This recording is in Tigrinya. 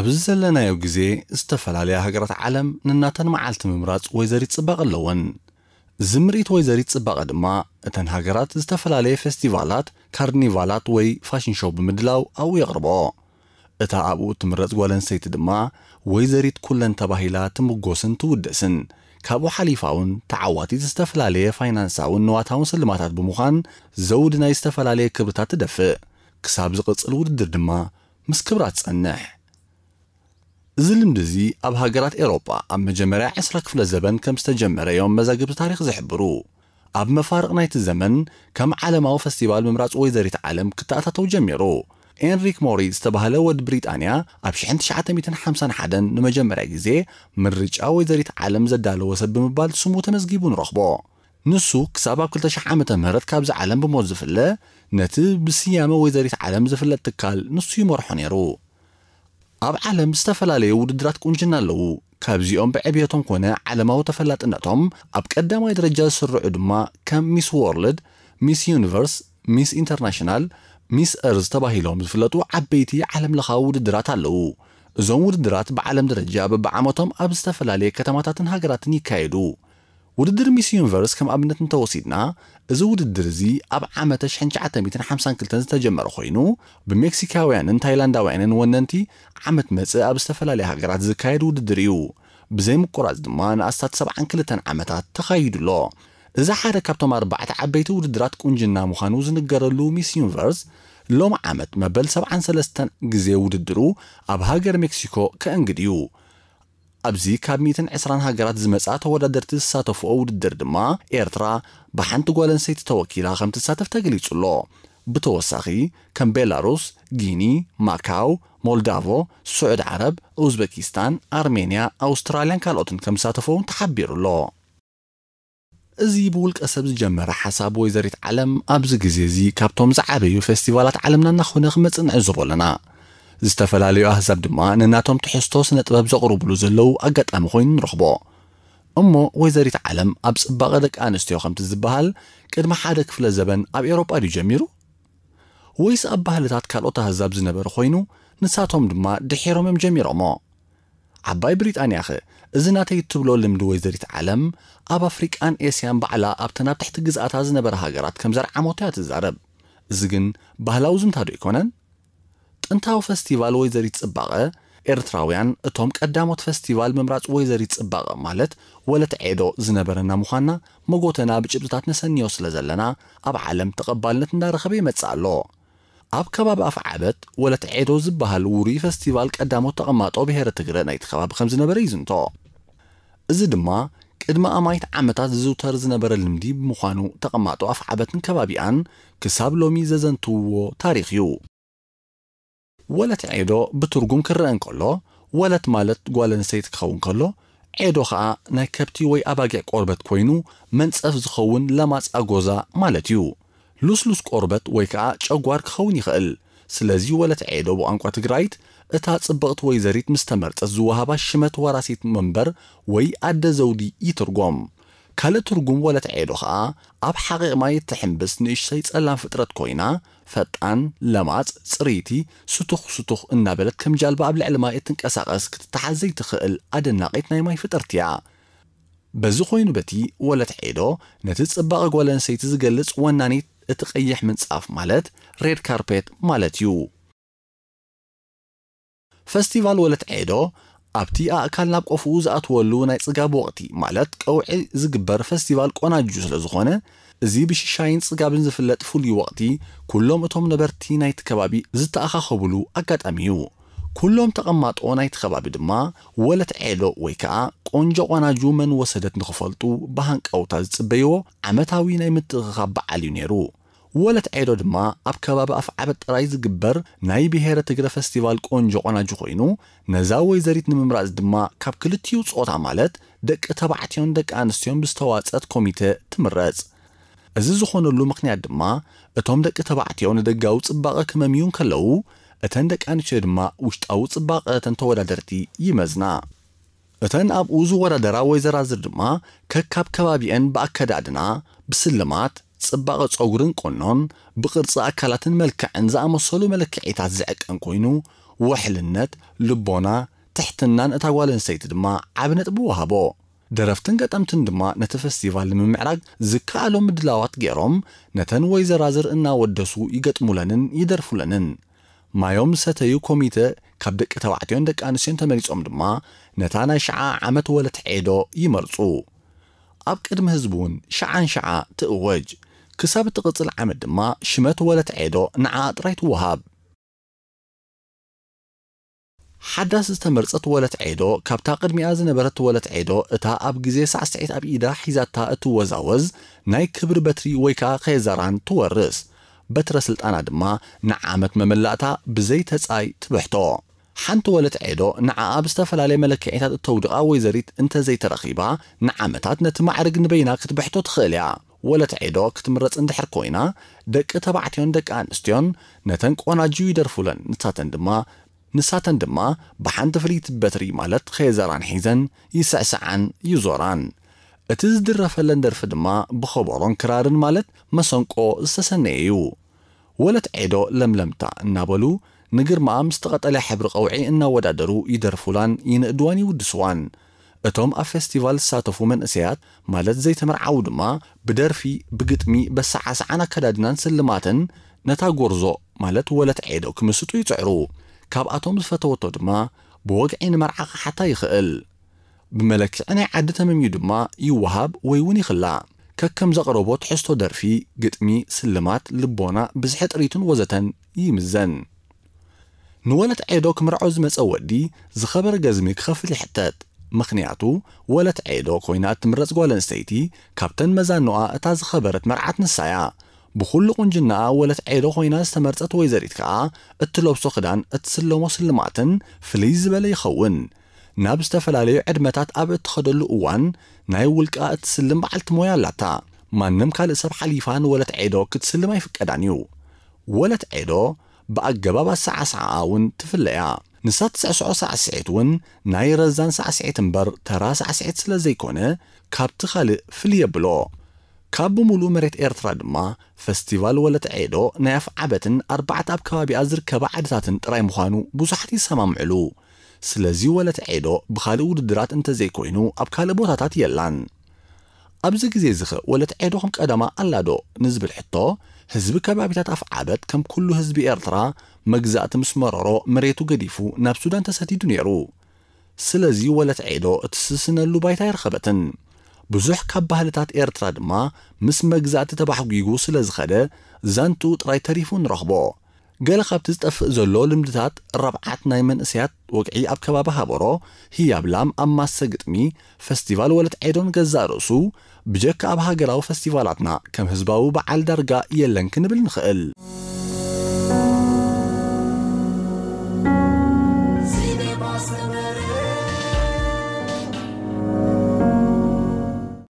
ኣብዚ ዘለናዮ ግዜ ዝተፈላለያ ሃገራት ዓለም ንናተን መዓልቲ ምምራጽ ወይዘሪት ጽባቐ ኣለወን። እዚ ምርኢት ወይዘሪት ጽባቐ ድማ እተን ሃገራት ዝተፈላለየ ፌስቲቫላት፣ ካርኒቫላት ወይ ፋሽን ሾው ብምድላው ኣብኡ የቕርቦ። እታ ኣብኡ እትምረጽ ጓል ኣንስተይቲ ድማ ወይዘሪት ኩለን ተባሂላ ትምጎስን ትውደስን። ካብኡ ሓሊፋ እውን ተዓዋቲት ዝተፈላለየ ፋይናንሳውን ንዋታውን ስልማታት ብምዃን ዘውዲ ናይ ዝተፈላለየ ክብርታት ትደፍእ። ክሳብ ዝቕጽል ውድድር ድማ ምስ ክብራ ትጸንሕ። እዚ ልምዲ እዚ ኣብ ሃገራት ኤውሮጳ ኣብ መጀመርያ ዕስራ ክፍለ ዘበን ከም ዝተጀመረ እዮም መዛግብቲ ታሪኽ ዝሕብሩ። ኣብ መፋርቕ ናይቲ ዘመን ከም ዓለማዊ ፈስቲቫል ምምራጽ ወይዘሪት ዓለም ክተኣታተው ጀሚሩ። ኤንሪክ ሞሪ ዝተባህለ ወዲ ብሪጣንያ ኣብ ሽሕን ትሽዓተ ሚእትን ሓምሳን ሓደን ንመጀመርያ ግዜ ምርጫ ወይዘሪት ዓለም ዘዳለወ ሰብ ብምባል ስሙ ተመዝጊቡ ንረኽቦ። ንሱ ክሳብ ኣብ ክልተ ሽሕ ዓመተ ምህረት ካብዚ ዓለም ብሞት ዝፍለ፣ ነቲ ብስያመ ወይዘሪት ዓለም ዝፍለጥ ትካል ንሱ ይመርሖ ነይሩ። ኣብ ዓለም ዝተፈላለዩ ውድድራት ቁንጅና ኣለዉ። ካብዚኦም ብዕብየቶም ኮነ ዓለማዊ ተፈላጥነቶም ኣብ ቀዳማይ ደረጃ ዝስርዑ ድማ ከም ሚስ ዎርልድ፣ ሚስ ዩኒቨርስ፣ ሚስ ኢንተርናሽናል፣ ሚስ እርዝ ተባሂሎም ዝፍለጡ ዓበይቲ ዓለም ለኻዊ ውድድራት ኣለዉ። እዞም ውድድራት ብዓለም ደረጃ በብዓመቶም ኣብ ዝተፈላለየ ከተማታትን ሃገራትን ይካየዱ። ውድድር ሚስ ዩኒቨርስ ከም ኣብነት እንተወሲድና፣ እዚ ውድድር እዚ ኣብ ዓመተ ሽሕን ትሽዓተ ሚእትን ሓምሳን ክልተን ዝተጀመረ ኮይኑ፣ ብሜክሲካውያንን ታይላንዳውያንን ወነንቲ ዓመት መጽእ ኣብ ዝተፈላለያ ሃገራት ዝካየድ ውድድር እዩ። ብዘይ ምቁራጽ ድማ ንኣስታት ሰብዓን ክልተን ዓመታት ተኻይዱ ኣሎ። እዚ ሓደ ካብቶም ኣርባዕተ ዓበይቲ ውድድራት ቁንጅና ምዃኑ ዝንገረሉ ሚስ ዩኒቨርስ፣ ሎም ዓመት መበል ሰብዓን ሰለስተን ግዜ ውድድሩ ኣብ ሃገር ሜክሲኮ ከእንግድ እዩ። ኣብዚ ካብ ሚእትን ዕስራን ሃገራት ዝመጻ ተወዳደርቲ ዝሳተፍኦ ውድድር ድማ፣ ኤርትራ ብሓንቲ ጓል ኣንስተይቲ ተወኪላ ከም ትሳተፍ ተገሊጹ ኣሎ። ብተወሳኺ፣ ከም ቤላሩስ፣ ጊኒ፣ ማካው፣ ሞልዳቮ፣ ስዑድ ዓረብ፣ ኡዝበኪስታን፣ ኣርሜንያ፣ ኣውስትራልያን ካልኦትን ከም ዝሳተፉ እውን ተሓቢሩ ኣሎ። እዚ ብውልቀ ሰብ ዝጀመረ ሓሳብ ወይዘሪት ዓለም ኣብዚ ግዜ እዚ ካብቶም ዝዓበዩ ፌስቲቫላት ዓለምና እናኾነ ክመጽእ ንዕዘቦ ኣለና። ዝተፈላለዩ ኣህዛብ ድማ ነናቶም ትሕዝቶ ስነ ጥበብ ዘቕርብሉ ዘለዉ ኣጋጣሚ ኮይኑ ንረኽቦ። እሞ ወይዘሪት ዓለም ኣብ ጽባቐ ደቂ ኣንስትዮ ከምቲ ዝበሃል ቅድሚ ሓደ ክፍለ ዘበን ኣብ ኤውሮጳ ድዩ ጀሚሩ? ወይስ ኣብ ባህልታት ካልኦት ኣህዛብ ዝነበረ ኮይኑ ንሳቶም ድማ ድሒሮም እዮም ጀሚሮሞ? ዓባይ ብሪጣንያኸ እዚ ናተይ እትብሎ ልምዲ ወይዘሪት ዓለም ኣብ ኣፍሪቃን ኤስያን ባዕላ ኣብተን ኣብ ትሕቲ ግዝኣታ ዝነበራ ሃገራት ከም ዘርዓመቶ እያ ትዛረብ። እዚ ግን ባህላዊ ዝምታ ዶ ኣይኮነን? ጥንታዊ ፈስቲቫል ወይዘሪት ጽባቐ፣ ኤርትራውያን እቶም ቀዳሞት ፈስቲቫል ምምራጽ ወይዘሪት ጽባቐ ማለት ወለት ዔዶ ዝነበረና ምዃንና መጎተና ብጭብጥታት ነሰንዮ ስለ ዘለና ኣብ ዓለም ተቐባልነት እንዳረኸበ ይመጽእ ኣሎ። ኣብ ከባቢ ኣፍዓበት ወለት ዔዶ ዝበሃል ውሩይ ፈስቲቫል ቀዳሞት ተቐማጦ ብሄረ ትግረ ናይቲ ከባቢ ከም ዝነበረ ይዝንቶ። እዚ ድማ ቅድሚ ኣማይት ዓመታት ዝዝውተር ዝነበረ ልምዲ ብምዃኑ ተቐማጦ ኣፍዓበትን ከባቢኣን ክሳብ ሎሚ ዘዘንትውዎ ታሪኽ እዩ። ወለት ዔዶ ብትርጉም ክረአ እንከሎ፣ ወለት ማለት ጓል ኣንስተይቲ ክኸውን ከሎ፣ ዔዶ ኸኣ ናይ ከብቲ ወይ ኣባጊዕ ቆርበት ኮይኑ መንጸፍ ዝኸውን ለማጽ ኣጎዛ ማለት እዩ። ልስሉስ ቆርበት ወይ ከኣ ጨጓር ክኸውን ይኽእል። ስለዚ ወለት ዔዶ ብቋንቋ ትግራይት እታ ጽብቕቲ ወይዘሪት ምስ ተመርጸት ዝወሃባ ሽመት ወራሲት መንበር ወይ ኣደ ዘውዲ ይትርጎም። ካልእ ትርጉም ወለት ዔዶ ኸኣ ኣብ ሓቒቕ ማይ እትሕምብስ ንእሽተይ ጸላም ፍጥረት ኮይና፣ ፈጣን፣ ለማጽ፣ ጽርይቲ፣ ስቱኽ ስቱኽ እናበለት ከም ጃልባ ኣብ ልዕሊ ማይ እትንቀሳቐስ ክትተሓዝ ዘይትኽእል ኣደናቒት ናይ ማይ ፍጥርቲ እያ። በዚ ኮይኑ በቲ ወለት ዔዶ ነቲ ጽባቐ ጓል ኣንስተይቲ ዝገልጽ ወናኒት እቲ ቀይሕ ምንጻፍ ማለት ሬድ ካርፔት ማለት እዩ። ፈስቲቫል ወለት ዔዶ ኣብቲ ኣእካል ናብ ቆፍኡ ዝኣትወሉ ናይ ጽጋብ ወቕቲ ማለት ቀውዒ ዝግበር ፈስቲቫል ቆናጁ ስለ ዝኾነ፣ እዚ ብሽሻይን ጽጋብን ዝፍለጥ ፍሉይ ወቕቲ ኩሎም እቶም ነበርቲ ናይቲ ከባቢ ዝተኣኻኸብሉ ኣጋጣሚ እዩ። ኩሎም ተቐማጦ ናይቲ ከባቢ ድማ ወለት ዔዶ ወይ ከኣ ቆንጆ ቆናጁ መን ወሰደት ንኽፈልጡ ብሃንቀውታ ዝጽበይዎ ዓመታዊ ናይ ምትእኽኻብ በዓል እዩ ነይሩ። ወለት ዔዶ ድማ ኣብ ከባቢ ኣፍዓበት ጥራይ ዝግበር ናይ ብሄረ ትግረ ፈስቲቫል ቆንጆ ቆናጁ ኮይኑ፣ ነዛ ወይዘሪት ንምምራጽ ድማ ካብ ክልቲኡ ጾታ ማለት ደቂ ተባዕትዮን ደቂ ኣንስትዮን ብዝተዋጸት ኮሚተ ትምረጽ። እዚ ዝኾነሉ ምኽንያት ድማ እቶም ደቂ ተባዕትዮ ንደጋዊ ጽባቐ ክመምዩ እንከለዉ፣ እተን ደቂ ኣንስትዮ ድማ ውሽጣዊ ጽባቐ እተን ተወዳደርቲ ይመዝና። እተን ኣብኡ ዝወዳደራ ወይዘራዝር ድማ ከካብ ከባቢአን ብኣከዳድና፣ ብስልማት፣ ጽባቐ ጸጉርን ቁኖን፣ ብቕርጺ ኣካላትን መልክዕን ዝኣመሰሉ መለክዒታት ዝዕቀን ኮይኑ፣ ውሕልነት፣ ልቦና፣ ትሕትናን እታ ጓል ኣንስተይቲ ድማ ዓቢ ነጥቢ ወሃቦ። ደረፍትን ገጠምትን ድማ ነቲ ፈስቲቫል ንምምዕራግ ዝከኣሎም ምድላዋት ገይሮም፣ ነተን ወይዘራዝር እናወደሱ ይገጥሙለንን ይደርፉለንን። ማዮም ዝሰተዩ ኮሚተ ካብ ደቂ ተባዕትዮን ደቂ ኣንስትዮን ተመሪጾም ድማ ነታ ናይ ሽዓ ዓመት ወለት ዔዶ ይመርጹ። ኣብ ቅድሚ ህዝቢ እውን ሽዓን ሽዓ ትእወጅ። ክሳብ እትቕጽል ዓመት ድማ ሽመት ወለት ዔዶ ንዓኣ ጥራይ ትወሃብ። ሓዳስ ዝተመርጸት ወለት ዔዶ ካብታ ቅድሚኣ ዝነበረት ወለት ዔዶ እታ ኣብ ግዜ ሳዕስዒት ኣብ ኢዳ ሒዛታ እትወዛወዝ ናይ ክብሪ በትሪ ወይ ከኣ ኼዘራን ትወርስ። በትረ ስልጣና ድማ ንዓመት መመላእታ ብዘይ ተጻይ ትብሕቶ። ሓንቲ ወለት ዔዶ ንዓኣ ብዝተፈላለየ መለክዒታት እተውድቓ ወይዘሪት እንተዘይተረኺባ፣ ንዓመታት ነቲ ማዕርግ ንበይና ክትብሕቶ ትኽእል እያ። ወለት ዔዶ ክትምረጽ እንድሕር ኮይና፣ ደቂ ተባዕትዮን ደቂ ኣንስትዮን ነተን ቆናጁ ይደርፉለን። ንሳተን ድማ፣ ንሳተን ድማ ብሓንቲ ፍልይቲ በትሪ ማለት ኼዘራን ሒዘን ይስዕስዓን ይዞራን። እቲ ዝድረፈለን ደርፊ ድማ ብኸበሮን ክራርን ማለት መሰንቆ ዝተሰነየ እዩ። ወለት ዔዶ ለምለምታ እናበሉ ንግርማኣ ምስቲ ቀጠልያ ሕብሪ ቀውዒ እናወዳደሩ ይደርፉላን ይንእድዋን ይውድስዋን። እቶም ኣብ ፌስቲቫል ዝሳተፉ መንእሰያት ማለት ዘይተመርዓዉ ድማ ብደርፊ፣ ብግጥሚ፣ በሰዓስዓን ኣከዳድናን ስልማትን ነታ ጎርዞ ማለት ወለት ዔዶ ክምስጡ ይጽዕሩ። ካብኣቶም ዝፈተወቶ ድማ ብወግዒ ንመርዓ ክሓታ ይኽእል። ብመለክዒ ናይ ዓዲ ተመምዩ ድማ ይወሃብ ወይ እውን ይኽላእ። ከከም ዘቕረቦ ትሕዝቶ ደርፊ፣ ግጥሚ፣ ስልማት፣ ልቦና፣ ብዝሒ ጥሪቱን ወዘተን ይምዘን። ንወለት ዔዶ ክምርዖ ዝመጸ ወዲ ዝኸበረ ገዝሚ ክኸፍል ይሕተት። ምኽንያቱ ወለት ዔዶ ኮይና እትምረጽ ጓል ኣንስተይቲ ካብተን መዛኖኣ እታ ዝኸበረት መርዓት ንሳ እያ። ብኹሉ ቁንጅናኣ ወለት ዔዶ ኮይና ዝተመርጸት ወይዘሪት ከኣ እትለብሶ ክዳን እትስለሞ ስልማትን ፍልይ ዝበለ ይኸውን። ናብ ዝተፈላለዩ ዕድመታት ኣብ እትኸደሉ እዋን ናይ ውልቃ እትስልም በዓልቲ ሞያ ኣላታ። ማንም ካልእ ሰብ ሓሊፋ ንወለት ዔዶ ክትስልም ኣይፍቀዳን እዩ። ወለት ዔዶ ብኣገባብ ኣሰዓስዓኣ እውን ትፍለያ። ንሳ ትስዕስዖ ሳዕስዒት እውን ናይ ረዛን ሳዕስዒት እምበር ተራ ሳዕስዒት ስለ ዘይኮነ ካብቲ ካልእ ፍልይ የብሎ። ካብ ብምሉእ መሬት ኤርትራ ድማ ፈስቲቫል ወለት ዔዶ ናይ ኣፍዓበትን ኣርባዕተ ኣብ ከባቢኣ ዝርከባ ዓድታትን ጥራይ ምዃኑ ብዙሓት ይሰማምዕሉ። ስለዚ ወለት ዔዶ ብኻልእ ውድድራት እንተዘይኮይኑ ኣብ ካልእ ቦታታት የላን። ኣብዚ ግዜ እዚ ኸ ወለት ዔዶ ከም ቀደማ ኣላ ዶ ንዝብል ሕቶ፣ ህዝቢ ከባቢታት ኣፍዓበት ከም ኩሉ ህዝቢ ኤርትራ መግዛእቲ ምስ መረሮ መሬቱ ገዲፉ ናብ ሱዳን ተሰዲዱ ነይሩ። ስለዚ ወለት ዔዶ እትስስነሉ ባይታ ኣይረኸበትን። ብዙሕ ካብ ባህልታት ኤርትራ ድማ ምስ መግዛእቲ ተባሕጒጉ ስለ ዝኸደ ዛንትኡ ጥራይ ተሪፉ ንረኽቦ። ገለ ካብቲ ዝጠፍእ ዘሎ ልምድታት ረብዓት ናይ መንእሰያት ወግዒ ኣብ ከባቢ ሃበሮ፣ ህያብ ላም ኣብ ማሰ ግጥሚ፣ ፈስቲቫል ወለት ዔዶን ገዛእ ርእሱ ብጀካ ኣብ ሃገራዊ ፈስቲቫላትና ከም ህዝባዊ በዓል ዳርጋ የለን ክንብል ንኽእል።